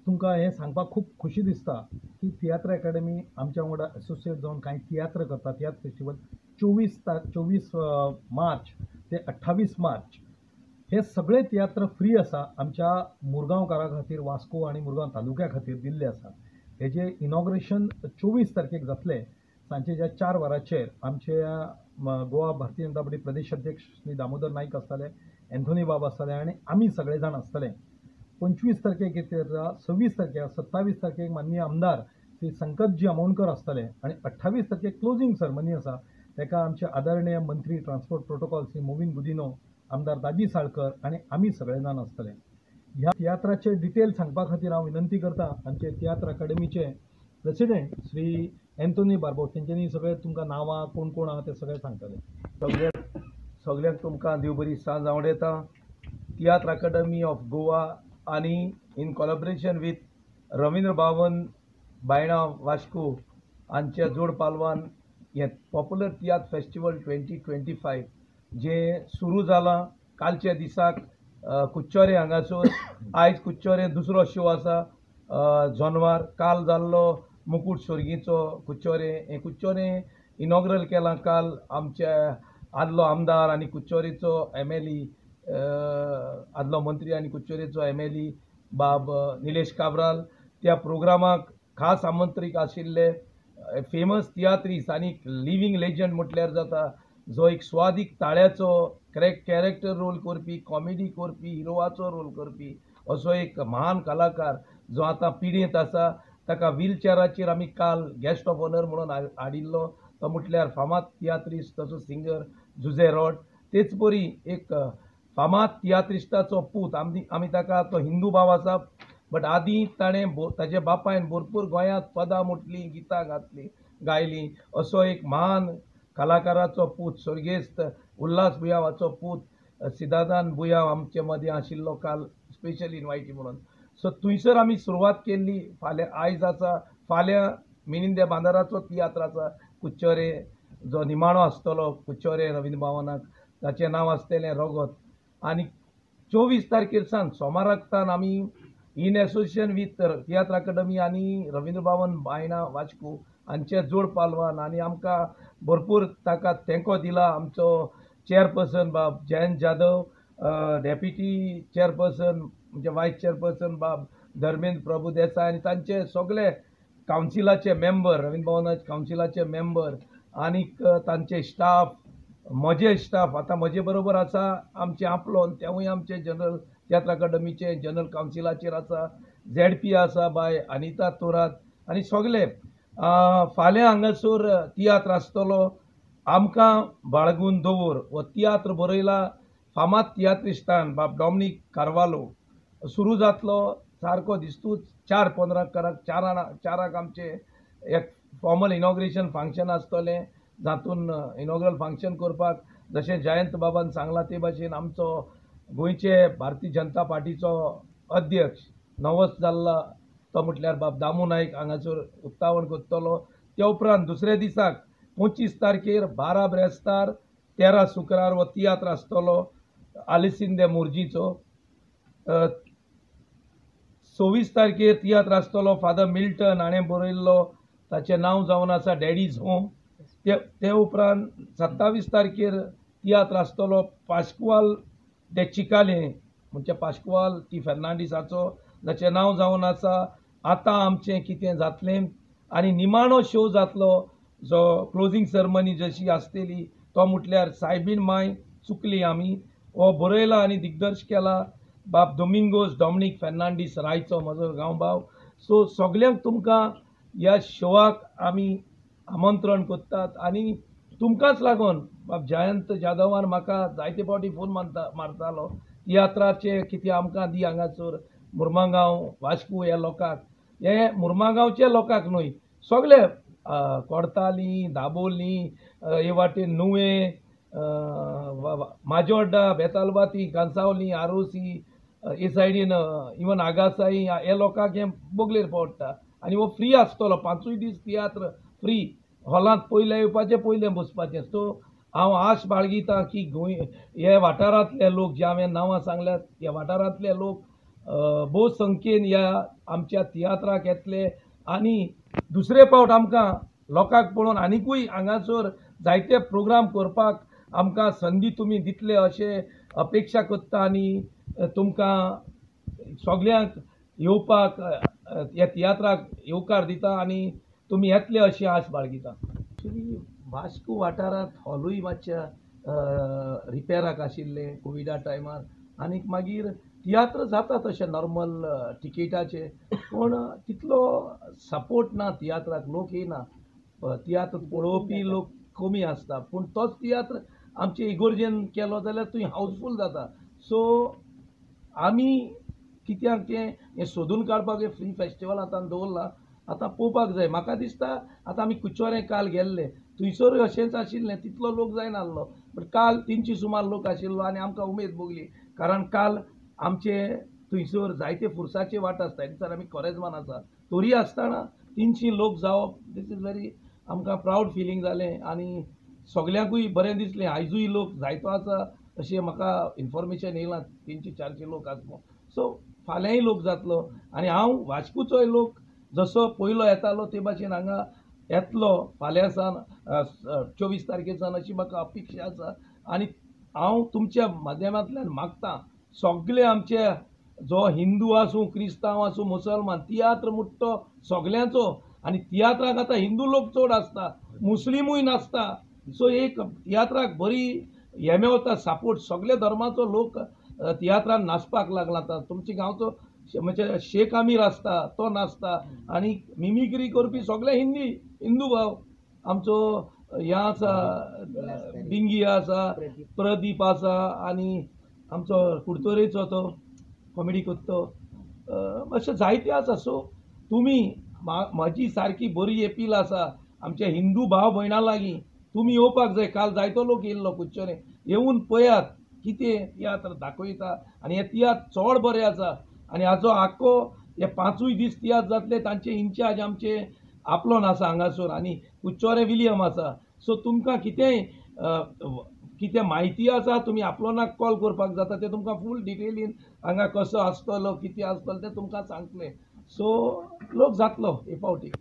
तुमकां हें सांगपाक खूब खोशी दिसता की तियात्र एकाडमी आमच्या वांगडा एसोसिएट जावन कांय तियात्र करता. तियात्र फेस्टिवल 24 मार्च ते 28 मार्च हे सगळे तियात्र फ्री आसा. आमच्या मुरगांवकारां खातीर, वास्को आनी मुरगांव तालुक्या खातीर दिल्ले आसा. हेजें इनॉग्रेशन 24 तारखेक जातलें सांजेच्या 4 वरांचेर. आमच्या गोवा भारतीय जनता पार्टी प्रदेश अध्यक्ष श्री दामोदर नाईक आसतले, एन्थोनी बाब आसतले आनी आमी सगळे जाण आसतले. 25 तारखेक 26 तारखेक 27 तारखेक माननीय आमदार श्री संकतजी आमोणकर आसतले आनी 28 तारखेक क्लोजींग सेरेमनी आसा. ताका आमचे आदरणीय मंत्री ट्रान्सपोर्ट प्रोटोकॉल श्री मोविन गुदिनो, आमदार दाजी साळकर आनी आमी सगळे जाण आसतले. ह्या तियात्राचे डिटेल सांगपा खातीर हांव विनंती करता आमचे तियात्र अकाडमीचे प्रेसिडेंट श्री एन्थोनी बार्बोस, तेंच्यांनी सगळे तुमकां नांवां कोण कोण आहा ते सगळे सांगतले. सगळ्यांक तुमकां देव बरी सांज आवडयता. तियात्र अकाडमी ऑफ गोवा आनी in collaboration with Ravindra Bhavan Baina Vasco हांच्या जोड पालवान हें पॉप्युलर तियात्र फेस्टिवल 2025 जें सुरू जालां कालच्या दिसाक कुच्चोरे हांगासर. आयज कुच्चोरे दुसरो शो आसा जनवार. काल जाल्लो मुकूट सोर्गीचो कुच्चोरे, हें कुच्चोरे इनॉग्रल केलां काल आमच्या आदलो आमदार आनी कुच्चोरेचो MLA, आदलो मंत्री आनी कुच्चोरेचो MLA बाब निलेश काब्राल. त्या प्रोग्रामाक खास आमंत्रीत आशिल्ले फेमस तियात्रीस आनी लिव्हींग लेजंड म्हटल्यार जाता, जो एक स्वादीक ताळ्याचो कॅरेक्टर रोल करपी, कॉमेडी करपी, हिरोवाचो रोल करपी असो एक महान कलाकार जो आतां पिडेंत आसा. ताका व्हीलचेराचेर आमी काल गेस्ट ऑफ ऑनर म्हणून हाडिल्लो. तो म्हटल्यार फामाद तियात्रिस्ट तसो सिंगर जुझे रॉड. तेच परी एक फामाद तियात्रिस्टाचो पूत, आमी ताका तो हिंदू भाव आसा, बट आदीं ताणें ताच्या बापायन भरपूर गोंयांत पदां म्हटलीं, गितां घातलीं, गायलीं. असो एक महान कलाकाराचो पूत स्वर्गेस्त उल्हास बुयांवाचो पूत सिदादान बुयांव आमचे मदीं आशिल्लो काल स्पेशल इनवायटी म्हणून. सो थंयसर आमी सुरवात केल्ली. फाल्यां आयज आसा, फाल्यां मिनिंद्या बांदाराचो तियात्र आसा कुच्चोरे, जो निमाणो आसतलो कुच्चोरे रवींद्र भवनाक, ताचें नांव आसतलें रगत. आनी 24 तारखेर सावन सोमाराक सावन आमी in association with Tiatr Academy आनी रवींद्र भवन बायणा वास्को हांचे जोड पालवान आनी आमकां भरपूर ताका तेंको दिला आमचो चेअरपर्सन बाब जयंत जाधव, डेप्युटी चेअरपर्सन म्हणजे वायस चेअरपर्सन बाब धर्मेंद्र प्रभू देसाय आनी तांचे सगळे कावन्सिलाचे मेंबर, रवींद्र भवनाचे कावन्सिलाचे मेंबर आनीक तांचे स्टाफ, म्हजे स्टाफ आतां म्हजे बरोबर आसा आमचे आपलोन, तेवूय आमचे जनरल तियात्र अकाडमीचे जनरल कावन्सिलाचेर आसा, ZP आसा बाय अनिता तोरात आनी सगळे. फाल्यां हांगासर तियात्र आसतलो आमकां बाळगून दवर हो तियात्र बरयला फामाद तियात्रिस्तान बाब डॉमनीक कार्वालो. सुरू जातलो सारको दिस्तूच 4:15 कराक, 4 आमचें एक फॉर्मल इनॉग्रेशन फंक्शन आसतलें, जातून इनॉग्रल फंक्शन करपाक जशें जयंत बाबान सांगलां ते भाशेन आमचो गोंयचे भारतीय जनता पार्टीचो अध्यक्ष नवोच जाल्ला तो म्हटल्यार बाब दामू नायक हांगासर उक्तावण करतलो. त्या उपरांत दुसऱ्या दिसाक 25 तारखेर 12 ब्रेस्तार 13 शुक्रार हो तियात्र आसतलो आलिसीन दे मोर्जीचो. 26 तारखेर तियात्र आसतलो फादर मिल्टन हाणें बरयल्लो, ताचें नांव जावन आसा डॅडीज होम. ते उपरांत 27 तारखेर तियात्र आसतलो पाश्कुआल दे चिकाले म्हणजे पाश्कुआल टी फेर्नांडीसाचो, जाचें नांव जावन आसा आतां आमचें कितें जातलें. आनी निमाणो शो जातलो जो क्लोजींग सेरेमनी जशी आसतली तो म्हटल्यार सायबीन माय चुकली आमी, हो बरयला आनी दिग्दर्श केला बाब दोमिंगोस डॉमनीक फेर्नांडीस रायचो, म्हजो गांवभाव. सो सगल्यांक तुमकां ह्या शोवाक आमी आमंत्रण करतात आनी तुमकांच लागून बाब जयंत जाधवान म्हाका जायते फावटी फोन मारतालो तियात्राचे कितें आमकां दी हांगासर मुर्मागांव वास्को ह्या लोकांक, हे मुर्मागांवच्या लोकांक न्हय सगळे कोडताली, दाबोली, हे वाटेन नुवें, माजोड्डा, बेतालबाती, कांसावली, आरोसी हे सायडीन इवन आगासाई हे लोकांक हें बगलेर पडटा. आनी हो फ्री आसतलो 5 दीस तियात्र फ्री, हॉलांत पयलें येवपाचें पयलें बसपाचें. सो हांव आश बाळगिता की गोंय हे वाठारांतले लोक जे हांवें नांवां सांगल्यात ह्या वाठारांतले लोक भोव संख्येन ह्या आमच्या तियात्राक येतले आनी दुसरे फावट आमकां लोकांक पळोवन आनिकूय हांगासर जायते प्रोग्राम करपाक आमकां संदी तुमी दितले अशें अपेक्षा करता आनी तुमकां सगल्यांक येवपाक ह्या तियात्राक येवकार दिता आनी तुमी येतले अशी आस बाळगिता. एक्चुली वास्को वाठारांत हॉलूय मातशें रिपेराक आशिल्लें कोविडा टायमार आनीक मागीर तियात्र जाता तशें नॉर्मल टिकेटाचे पूण तितलो सपोर्ट ना तियात्राक, लोक येना, तियात्र पळोवपी लोक कमी आसता. पूण तोच तियात्र आमचे इगोर्जेन केलो जाल्यार थंय हावजफूल जाता. सो आमी कित्याक तें हें सोदून काडपाक हें फ्री फेस्टिवल आतां दवरलां, आतां पळोवपाक जाय. म्हाका दिसता आतां आमी कुचोरें काल गेल्ले थंयसरूय अशेंच आशिल्लें, तितलो लोक जायनासलो बट काल 300 सुमार लोक आशिल्लो आनी आमकां उमेद भोगली कारण काल आमचे थंयसर जायते फुरसाचे वाट आसता, एक दिसान आमी कोरेजमान आसा तरी आसतना 300 लोक जावप this is very आमकां प्रावड फिलींग जालें आनी सगल्यांकूय बरें दिसलें. आयजूय लोक जायतो आसा अशें म्हाका इन्फॉर्मेशन येयलां, 300-400 लोक आसलो. सो फाल्यांय लोक जातलो आनी हांव वास्कोचोय लोक जसो पयलो येतालो ते भाशेन हांगा येतलो फाल्यां सावन 24 तारखे सावन अशी म्हाका अपेक्षा आसा. आनी हांव तुमच्या माध्यमांतल्यान मागता सगळे आमचे जो हिंदू आसूं, क्रिस्तांव आसूं, मुसलमान, तियात्र मुट्टो सगल्यांचो आनी तियात्राक आतां हिंदू लोक चड आसता, मुस्लिमूय नासता. सो एक तियात्राक बरी हें मेवता सपोर्ट, सगळे धर्माचो लोक तियात्रान नाचपाक लागला. आतां तुमच्या गांवचो म्हणजे शेख आमीर आसता तो नाचता आनी मिमिक्री करपी सगळे हिंदी हिंदू भाव आमचो ह्या आसा, बिंगी आसा, प्रदीप आसा आनी आमचो कुडतरेचो तो कॉमेडी करता, अशें जायते आसा. सो तुमी म्हाजी सारकी बरी अपील आसा आमच्या हिंदू भाव भयणां लागीं, तुमी येवपाक जाय. काल जायतो लोक येयल्लो कुच्चोरे, येवन पळयात कितें तियात्र दाखयता आनी हे तियात्र चड बरे आसा आनी हाजो आख्खो हे 5 दीस तियात्र जातले तांचे इन्चार्ज आमचे आपलोन आसा हांगासर आनी कुच्चोरे विलियम आसा. सो तुमकां कितेंय कितें म्हायती आसा तुमी आपलोनाक कॉल करपाक जाता, ते तुमकां फूल डिटेलीन हांगा कसो आसतलो कितें आसतलो तें तुमकां सांगतले. सो लोक जातलो हे फावटी.